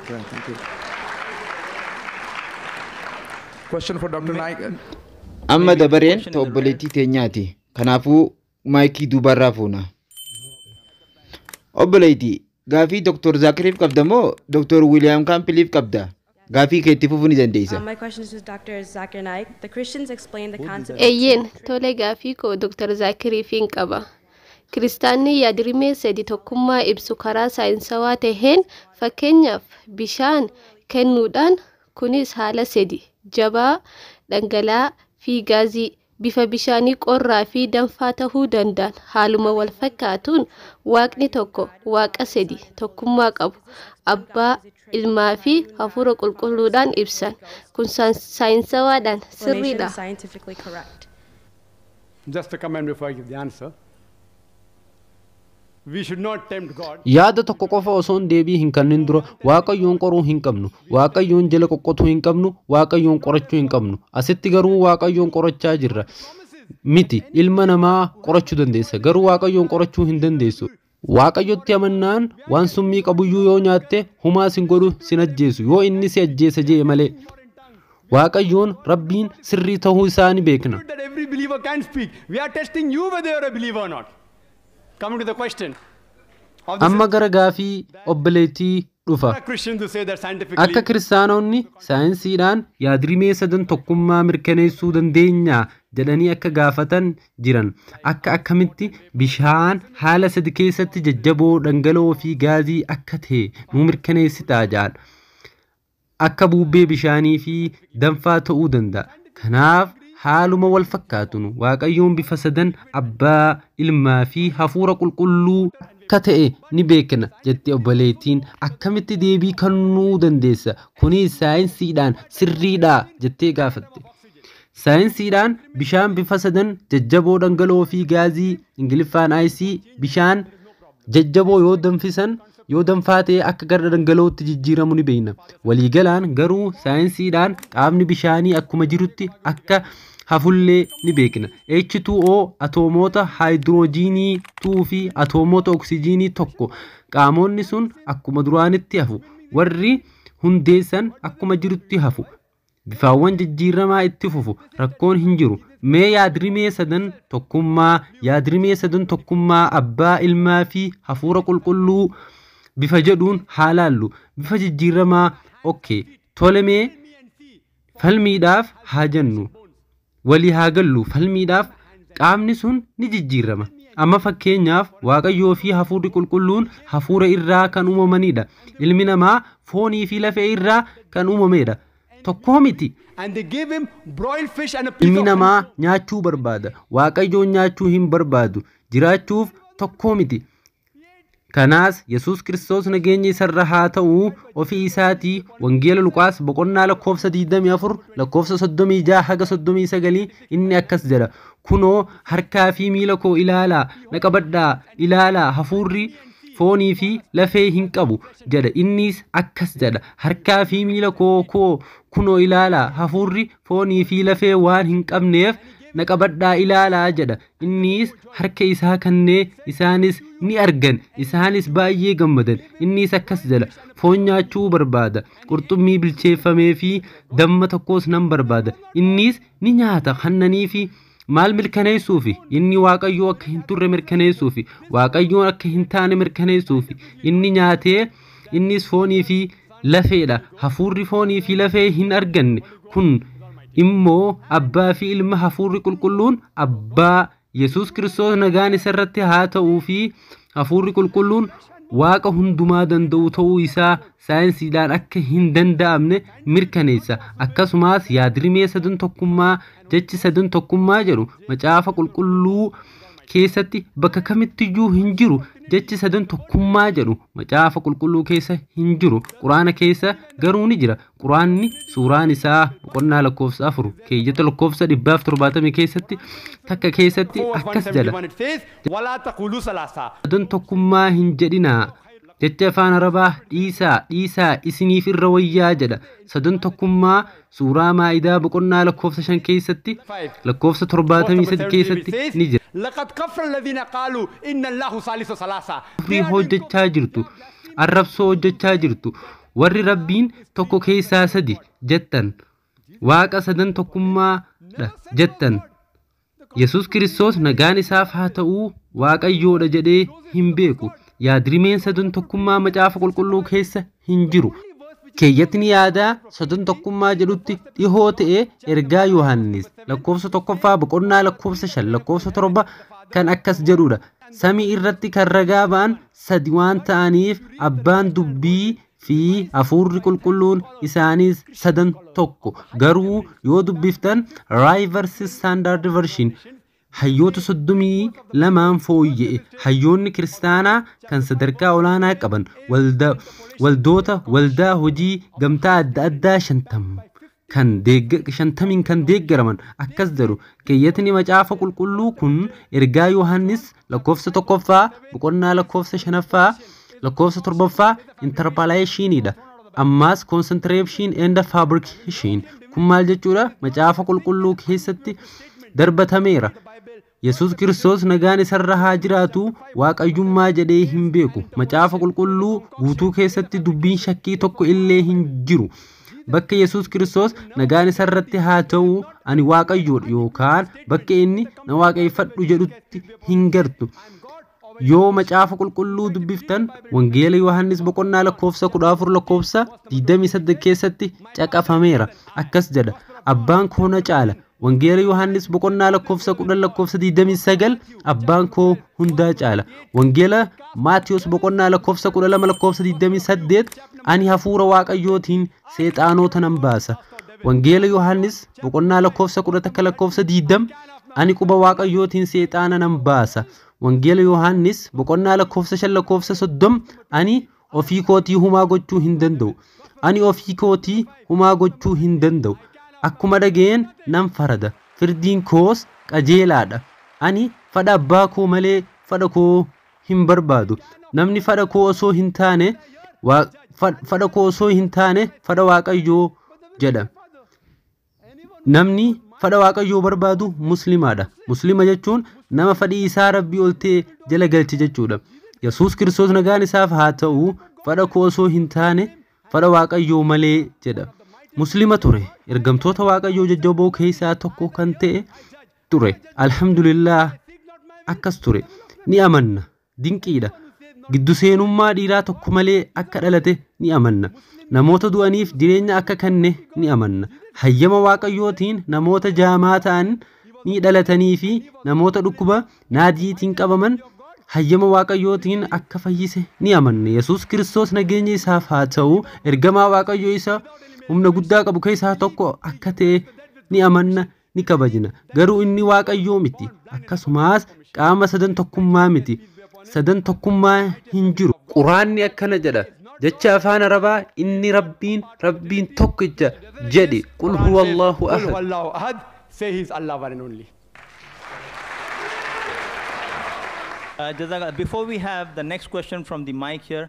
Okay, thank you. Question for Dr. Naik. Amma dabareen ta obboleettii teenyaati. Kanaafuu maayikii duubarraa fuuna. Obboleettii, gaafii Dr. Zaakiriif qabda moo Dr. Wiiliyaam Kaampiliif qabda? Gaafii kee itti fufuu ni dandeessa. My question is to Dr. Zakir Naik. The Christians explain the concept. Eeyyeen, tole, gaafii koo Dr. Zaakiriifiin qaba. Kiristaanni yaadrimee sadi tokkummaa ibsu karaa saayinsawaa taheen, fakkeenyaaf bishaan kennuudhaan, kunis haala sadi jabaa, dhangala'aa fi gaazii bifa bishaanii qorraa fi danfaa tahuu danda'an, haaluma wal fakkaatuun waaqni tokko waaqa sadi tokkummaa qabu abbaa, ilmaa fi hafuura qulqulluudhaan ibsan kun saayinsawaadhaan Explanation sirriidha. is scientifically correct. Just a comment before I give the answer. We should not tempt God. Yaada tokko qofa osoon deebii hin kennin dura, Waaqayyoon qoruu hin qabnu. Waaqayyoon jala qoqqotuu hin qabnu. Waaqayyoon qorachuu hin qabnu. Asitti garuu Waaqayyoon qorachaa jirra. Miti, ilma namaa qorachuu dandeessa. Garuu Waaqayyoon qorachuu hin dandeessu. Waaqayyotti amannaan waan summii qabuyyuu yoo nyaatte humaa sin godhu, sin ajjeesu. Yoo inni si ajjeesa jee malee. Waaqayyoon Rabbiin sirrii ta'uu isaa ni beekna. That every believer can speak. We are testing you whether you are a believer or not. Coming to the question of the Amma gara gaafii obboleettii dhufa. Christians who say that scientifically Akka kiristaanonni saayinsiidhaan yaadrimee sadan tokkummaa mirkaneessuu dandeenya jedhanii akka gaafatan jiran, akka akkamitti bishaan haala sadi keessatti jajjaboo, dhangala'oo fi gaazii akka ta'e nu mirkaneessitaa jedhan. Akka bubbee bishaanii fi danfaa ta'uu danda'a. Kanaaf haaluma wal fakkaatuun Waaqayyoon bifa sadan abbaa, ilmaa fi hafuura qulqulluu akka ta'e ni beekna jette obboleettiin. Akkamitti deebii kennuu dandeessa? Kunis saayinsiidhaan sirriidha jettee gaafatte. Saayinsiidhaan bishaan bifa sadan jajjaboo, dhangala'oo fi gaazii, Ingiliffaan ice, bishaan jajjaboo yoo danfisan, yoo danfaa ta'e akka gara dhangala'ootti jijjiiramu ni beekna. Waliigalaan garuu saayinsiidhaan qaamni bishaanii akkuma jirutti akka hafullee ni beekna. H2O atoomoota haayidiroojiinii 2 fi atoomoota oksijiinii 1, qaamonni sun akkuma duraanitti hafu. Warri hundeessan akkuma jirutti hafu. Bifaawwan jijjiiramaa itti fufu, rakkoon hin jiru. Mee yaadrimee sadan tokkummaa, yaadrimee sadan tokkummaa abbaa, ilmaa fi hafuura qulqulluu bifa jedhuun haa laallu. Bifa jijjiiramaa, okay. Tole, mee falmiidhaaf haa jennu. Walii haa gallu, falmiidhaaf qaamni sun ni jijjiirama. Amma fakkeenyaaf Waaqayyoo fi hafuurri qulqulluun hafuura irraa kan uumamanidha. Ilmi namaa foonii fi lafee irraa kan uumamedha. Tokkoo miti. And they gave him broiled fish and a piece Ilmi of namaa nyaachuu barbaada. Waaqayyoon nyaachuu hin barbaadu. Jiraachuuf tokkoo miti. Kanaas Yesuus Kiristoos nageenya isarra haa ta'u ofii isaatii Wangeela Luqaas boqonnaa lakkoofsa 24 lakkoofsa 36 haga 39 inni akkas jedha: "Kunoo harkaa fi miila koo ilaalaa, na qabadhaa ilaalaa, hafuurri foonii fi lafee hin qabu" jedha. Innis akkas jedha: "Harkaa fi miila koo kunoo ilaalaa, hafuurri foonii fi lafee waan hin qabneef na qabadhaa ilaalaa" jedha. Innis harka isaa kennee, isaanis ni argan, isaanis baay'ee gammadan. Innis akkas jedha: "Foon nyaachuu barbaada, qurxummii bilcheeffamee fi damma tokkos nan barbaada." Innis ni nyaata kennanii fi maal mirkaneessuufi? Inni Waaqayyoo akka hin turre mirkaneessuufi, Waaqayyoon akka hin taane mirkaneessuufi inni nyaatee. Innis foonii fi lafeedha. Hafuurri foonii fi lafee hin arganne. Kun immoo abbaa fi ilma hafuurri qulqulluun abbaa, Yesus Kiristoos nagaan isarratti haa ta'uu fi hafuurri qulqulluun waaqa hundumaa danda'u ta'uu isaa saayinsiidhaan akka hin danda'amne mirkaneessa. Akkasumas yaadrimee sadan tokkummaa, jechi sadan tokkummaa jedhu macaafa qulqulluu keessatti bakka kamittiyyuu hin jiru. Jechi sadan tokkummaa jedhu macaafa qulqulluu keessa hin jiru. Quraana keessa garuu ni jira. Quraanni suuraan isaa boqonnaa lakkoofsa 4 keeyyata lakkoofsa 170 keessatti takka keessatti akkas jedha: 171 it says, "Wala taqulu salasa." "Sadan tokkummaa hin jedhinaa." Jecha afaan Arabaa dhiisaa dhiisaa isiniif irra wayyaa jedha. Sadan tokkummaa suuraa Maa'idaa boqonnaa lakkoofsa 5 keessatti lakkoofsa 73 keessatti ni jira. لقد كفر الذين قالوا إن الله ثالث ثلاثة. Kufrii hojjechaa jirtu, arrabsoo hojjechaa jirtu, warri Rabbiin tokko keessaa sadi jettan, Waaqa sadan tokkummaadha jettan. Yesus Kiristoos nagaan isaaf haa ta'uu Waaqayyoodha jedhee hin beeku. Yaadrimeen sadan tokkummaa macaafa qulqulluu keessa hin jiru. Keeyyatni yaadaa sadan tokkummaa jedhutti dhihoo ta'e ergaa Yohaannis lakkoofsa 1ffaa boqonnaa lakkoofsa 5 lakkoofsa 7 kan akkas jedhudha. Samii irratti kan ragaa ba'an sadi waan ta'aniif abbaan dubbii fi hafuurri qulqulluun isaanis sadan tokko. Garuu yoo dubbiftan Revised Standard Version hayyoota 32 fooyya'e. Hayyoonni kiristaanaa kan sadarkaa olaanaa qaban waldoota waldaa hojii gamtaa adda addaa 50 kan 50 kan deeggaraman akkas jedhu. Keeyyatni macaafa qulqulluu kun ergaa Yohaannis lakkoofsa 1ffaa boqonnaa lakkoofsa 5ffaa lakkoofsa 7ffaa interpolationidha. Ammaas concentration and fabrication kun maal jechuudha? Macaafa qulqulluu keessatti darbatameera. Yesus Kiristoos nagaan isarra haa jiraatu waaqayyummaa jedhee hin beeku. Macaafa qulqulluu guutuu keessatti dubbiin shakkii tokko illee hin jiru. Bakka Yesus Kiristoos nagaan isarratti haa ta'u ani waaqayyoodha yookaan bakka inni na waaqeffadhu jedhutti hin gartu. Yoo macaafa qulqulluu dubbiftan Wangeela Yohaannis boqonnaa lakkoofsa 14 lakkoofsa 28 keessatti caqafameera. Akkas jedha, abbaan koo na caala. Wangeela Yohaannis boqonnaa lakkoofsa 10 lakkoofsa 29 abbaan koo hundaa caala. Wangeela Maatiyos boqonnaa lakkoofsa 12 lakkoofsa 28 ani hafuura waaqayyootiin seexaanota nan baasa. Wangeela Yohaannis boqonnaa lakkoofsa 11 lakkoofsa 20 ani quba waaqayyootiin seexaana nan baasa. Wangeela Yohaannis boqonnaa lakkoofsa 5 lakkoofsa 30 ani ofii kootii humaa gochuu hin danda'u. Ani ofii kootii humaa gochuu hin danda'u. Akkuma dhageen nan farada. Firdiin koos qajeelaadha. Ani fadha abbaa koo malee fadha koo hin barbaadu. Namni fadha koo osoo hin taane fadha koo osoo hin taane fadha waaqayyoo jedha. Namni fadha waaqayyoo barbaadu muslimaadha. Muslima jechuun nama fadhii isaa Rabbii ol ta'e jala galche jechuudha. Yesus Kiristoos nagaan isaaf haa ta'u fadha koo osoo hin taane fadha waaqayyoo malee jedha. Muslima ture. Ergamtoota waaqayyoo jajjaboo keessaa tokko kan ta'e ture. Alhamdulillah akkas ture. Ni amanna. Dinqiidha. Giddu seenummaa dhiiraa tokko malee akka dhalate ni amanna. Namoota du'aniif jireenya akka kenne ni amanna. Hayyama waaqayyootiin namoota jaamaa ta'an ni dhalatanii fi namoota dhukkuba naadiitiin qabaman hayyama waaqayyootiin akka fayyise ni amanna. Yesus Kiristoos nageenya isaaf haa ta'u ergamaa waaqayyoo isa humna guddaa qabu keessaa tokko akka ta'e ni amanna, ni kabajna. Garuu inni waaqayyoo miti. Akkasumas qaama sadan tokkummaa miti. Sadan tokkummaa hin jiru. Quraanni akkana jedha. Jecha afaan Arabaa inni Rabbiin tokkicha jedhi. Qul huwa Allahu ahad. Qul huwa Allahu ahad. Say he is Allah one and only. Before we have the next question from the mic here,